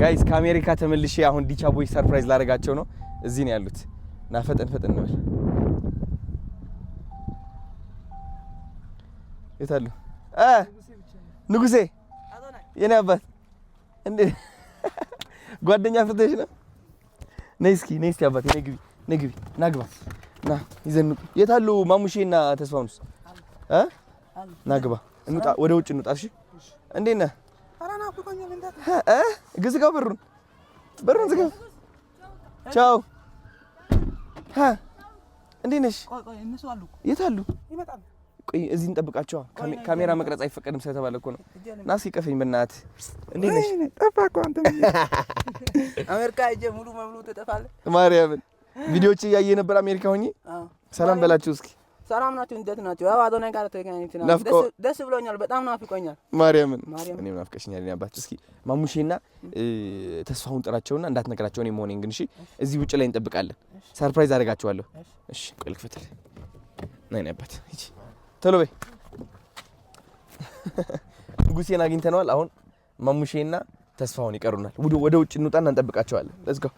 Guys፣ ከአሜሪካ ተመልሼ አሁን ዲቻ boy surprise ላደርጋቸው ነው። እዚህ ነው ያሉት። ና ፈጠን ፈጠን እንበል። የት አሉ? ንጉሴ የኔ አባት፣ እንዴ ጓደኛ ፍተሽ ነው። ነይ እስኪ፣ ነይ እስኪ አባቴ፣ ነይ ግቢ፣ ነይ ግቢ፣ ና ግባ፣ ና ይዘን። የት አሉ ማሙሼና ተስፋውንስ? ና ግባ፣ እንውጣ፣ ወደ ውጭ እንውጣ። እሺ፣ እንዴት ነህ? ዝጋው በሩን፣ በሩን ዝጋው። ቻው። እንዴት ነሽ? የት አሉ? ቆይ እዚህ እንጠብቃቸዋ። ካሜራ መቅረጽ አይፈቀድም ስለተባለ እኮ ነው። ና እስኪ ቀፈኝ በእናትህ። እንዴት ነሽ? ጠፋህ እኮ አንተ። አሜሪካ ሂጅ ሙሉ በሙሉ ትጠፋለህ። ማርያምን ቪዲዮዎች እያየ ነበር አሜሪካ ሆኜ። ሰላም በላችሁ እስኪ። ሰላም ናችሁ? እንዴት ናችሁ? ያው አዶናይ ጋር ተገናኝተናል። ደስ ብሎኛል። በጣም ናፍቆኛል። ማርያምን እኔም ናፍቀሽኛል። እኔ አባት እስኪ ማሙሼና ተስፋውን ጥራቸውና እንዳትነግራቸው እኔ መሆኔን ግን። እሺ፣ እዚህ ውጭ ላይ እንጠብቃለን። Surprise አደርጋቸዋለሁ። እሺ፣ ቆይ ልክፈትልህ። ነይ አባት፣ ሂጂ ቶሎ በይ። ንጉሴን አግኝተነዋል። አሁን ማሙሼና ተስፋውን ይቀሩናል። ወደ ውጭ እንውጣና እንጠብቃቸዋለን። Let's go.